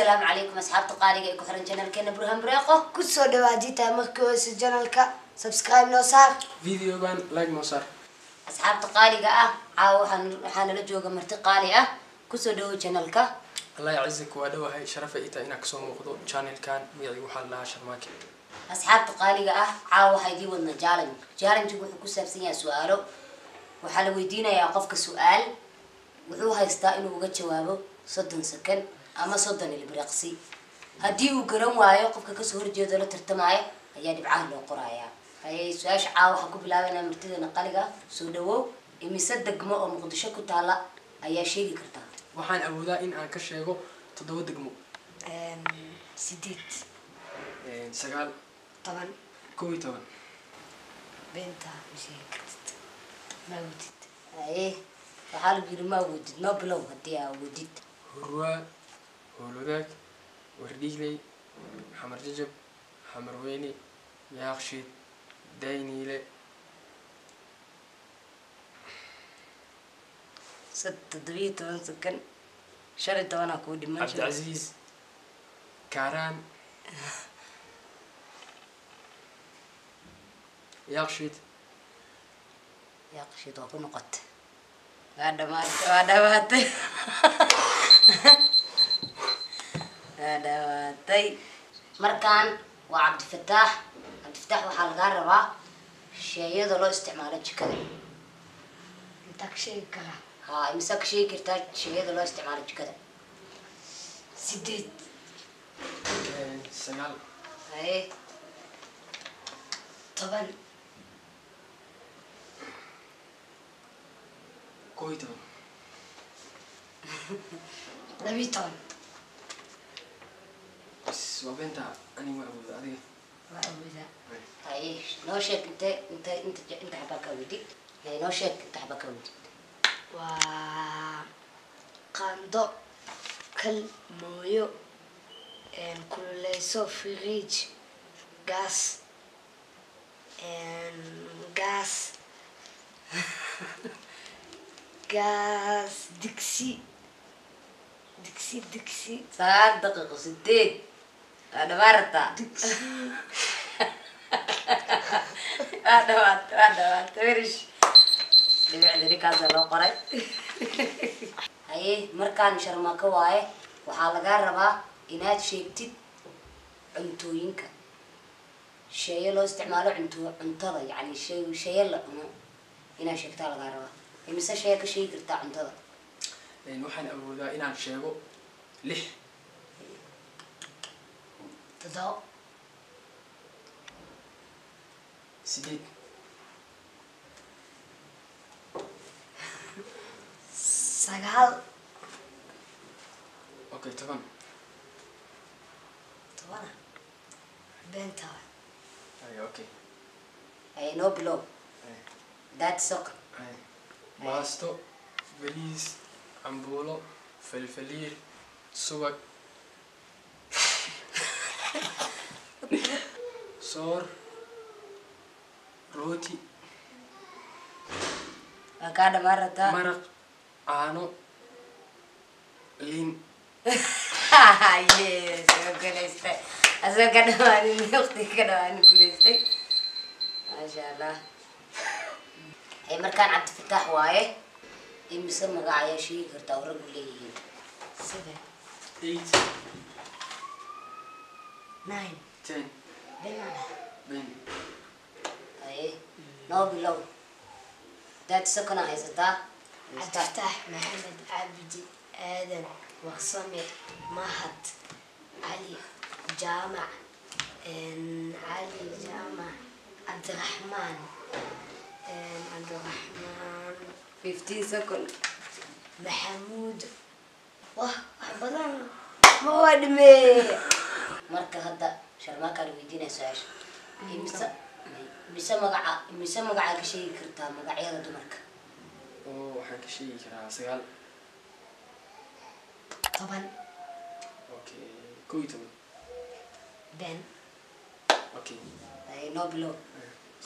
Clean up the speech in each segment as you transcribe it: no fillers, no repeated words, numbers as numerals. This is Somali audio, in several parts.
Assalaamu calaykum asxaabta qaaliga ee ku xiran channelkeena Burhaan Bureeqo. Kusoo dhawaadita markii hoose channelka subscribe noo saar, videogan like noo saar. Asxaabta qaaliga ah, caawa waxaa nala jooga marti qaali ah. Kusoo dhawow channelka. Allah yacizak, waa dhowahay, sharaf ay tahay inaan kasoo muuqdo channelkan. Magacaygu waxaa la dhahaa Sharmaake. Asxaabta qaaliga ah, caawa waxaa idiin wadnaa challenge. Challenge wuxuu ku saabsan yahay su-aalo. Waxaa la weydiinayaa qofka su-aal, wuxuu haystaa inuu uga jawaabo 30 second ama 30 ilbiriqsi. Haddii uu garan waayo, qofka kasoo horjeedo la tartamaayo ayaa dhibcaha loo qorayaa. Haye, su-aasha caawa waxaan ku bilaabaynaa martideena qaliga. Soo dhawow. Imise degmo oo Muqdisho ku taala ayaa sheegi kartaa? Waxaan awoodaa in aan ka sheego 7 degmo. 8. 9. 10. 11. Beenta, ma sheegi kartid, ma awoodid. Haye, waxaa lagu yidhi ma awoodid. Noo bilow haddii aa awoodid. Hurwaa, Howlwadaag, Wardhiigley, Xamar Jajab, Xamar Weyne, Yaaqshiid, Dayniile. 17 second, 15 kuu dhiman. Cabdicasiis, Kaaraan, Yaaqshiid. Yaaqshiid waa ku noqotay. Waa dhamaatay, waa dhamaatay, waa dhamaatay. Markaan waa Cabdifataax. Cabdifataax, waxaa lagaa rabaa sheeyada loo isticmaalo jikada. Intaa ka sheegi karaa? Haa, imisa ka sheegi kartaa sheeyada loo isticmaalo jikada? 8. 9. Haye. 10. 11. 12. Bas, waa beenta, aniga ma awoodo, adiga. Waa awoodaa. Haye, noo sheeg inte inta inta inta xabaa ka awoodid. Haye, noo sheeg inta xabaa ka awoodid. Waa qaando, kal, mooyo, kululeyso, fridge, gas, gas, gas, digsi, digsi, digsi. 9 daqiiqo, 8, waa dhamaan rabtaa. Digsi. Waa dhamaatay, waa dhamaatay. Finish. Dhibicda ninkaasaa loo qoray. Haye, markaan Sharmako waaye. Waxaa lagaa rabaa inaad sheegtid cuntooyinka, sheeyo loo isticmaalo cunto, cuntada, yacni shay, sheeyo la cuno inaad sheegtaa lagaa rabaa. Imise sheeya ka sheegi kartaa cuntada? Waxaan awoodaa inaan sheego 6. 7. 8. 9. Okay, 10. 10 beenta. Haye, okay. Haye, noo bilow. Haye. Daadsoq. Haye, baasto, bariis, cambuulo, falfaliir, subag, soor, rooti. Waa kaa dhamaan rabtaa. Maraq, caano, liin. Yes, waa guulaystay. Asagoo ka dhamaanin, waqtiga ka dhamaanin guulaystay, maasha Allah. Hay, markaan Cabdifataax waaye. Imise magac ayaa sheegi kartaa oo raggu leeyihiin? 7. 8. 9. 10. Beenaana. Ben. Haye, noo bilow. 30 second aa haysataa. Cabdifataax Maxamed Cabdi Aadan Waqsame Mahad Cali Jaamac, Cali Jaamac, Cabdiraxmaan, Cabdiraxmaan. 15 second. Maxamuud. Wah, wax badan ma waa dhameeye. Marka hadda Sharmaakaa la weydiinaya su-aasha. Imise magacaa ka sheegi kartaa magacyada dumarka? Oo waxaan ka sheegi karaa 9. 10. Okay, 11. Ben. Okay. Haye, noo bilow.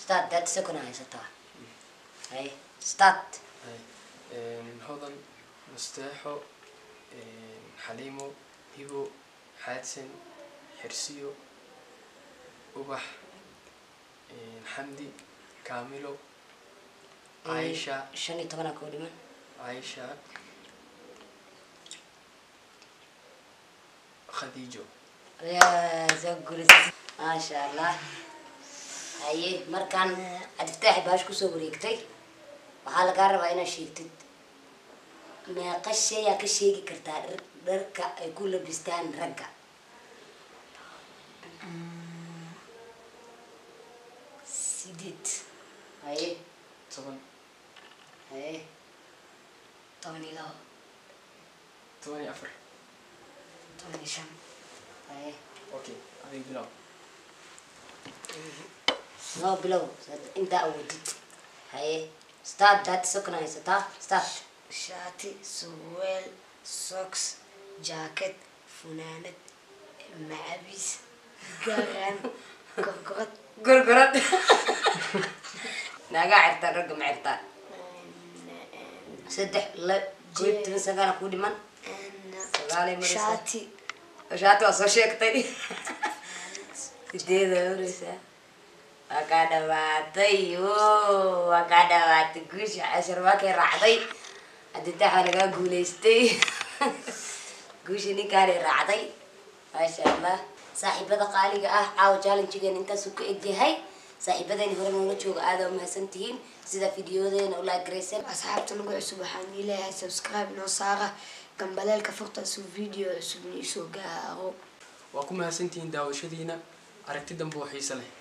Start. 30 second aa haysataa. Haye, start. Haye. Hodan, Musteexo, Xaliimo, Hibo. Xaadsan, Xirsiyo, Ubax, Xamdi, Kaamilo, Caaisha. 15-aa koo dhiman. Caaisha, Khadiijo. Yaa soo guulaysatay, maasha Allah. Haye, markaan Cabdifataaxi baash kusoo wareegtay, waxaa lagaa rabaa inaad sheegtid meeqa shay aa ka sheegi kartaa dharka ay ku labistaan ragga. 8. Haye. 10. Haye. 12. 14. 15. Haye. Okay, adiga bilow. Noo bilow intaa awoodid. Haye, start. 30 second haysataa. Start. Shaati, surweel, socks, jacket, funaanad, macawis, garan, gorgorad. Gorgorad naagaa xirtaan, ragga ma xirtaan. Saddex la 11 sagaala kuu dhiman. Sagaalay maraysaa. Shaati. Shaati waa soo sheegtay. 8-aa maraysaa. Waa kaa dhamaatay. O, waa kaa dhamaatay. Guusha cashar waa kay raacday. Cabditax waa lagaa guulaystay. Guusha ninkaanay raacday, maasha Allah. Saaxiibada qaaliga ah, caawa challenge-geena intaasuu ka egyahay. Saaxiibadeeni hore noola jooga, aada umahadsan tihiin sida fideodeena u like garaysan. Asxaabta nagu cusub, waxaan ii leeyahay subscribe noo saara, gambaleelka furta suu video cusub niisoo gaaro. Waa ku mahadsantihiin daawashadiina. Aragti dambe oo xiise leh.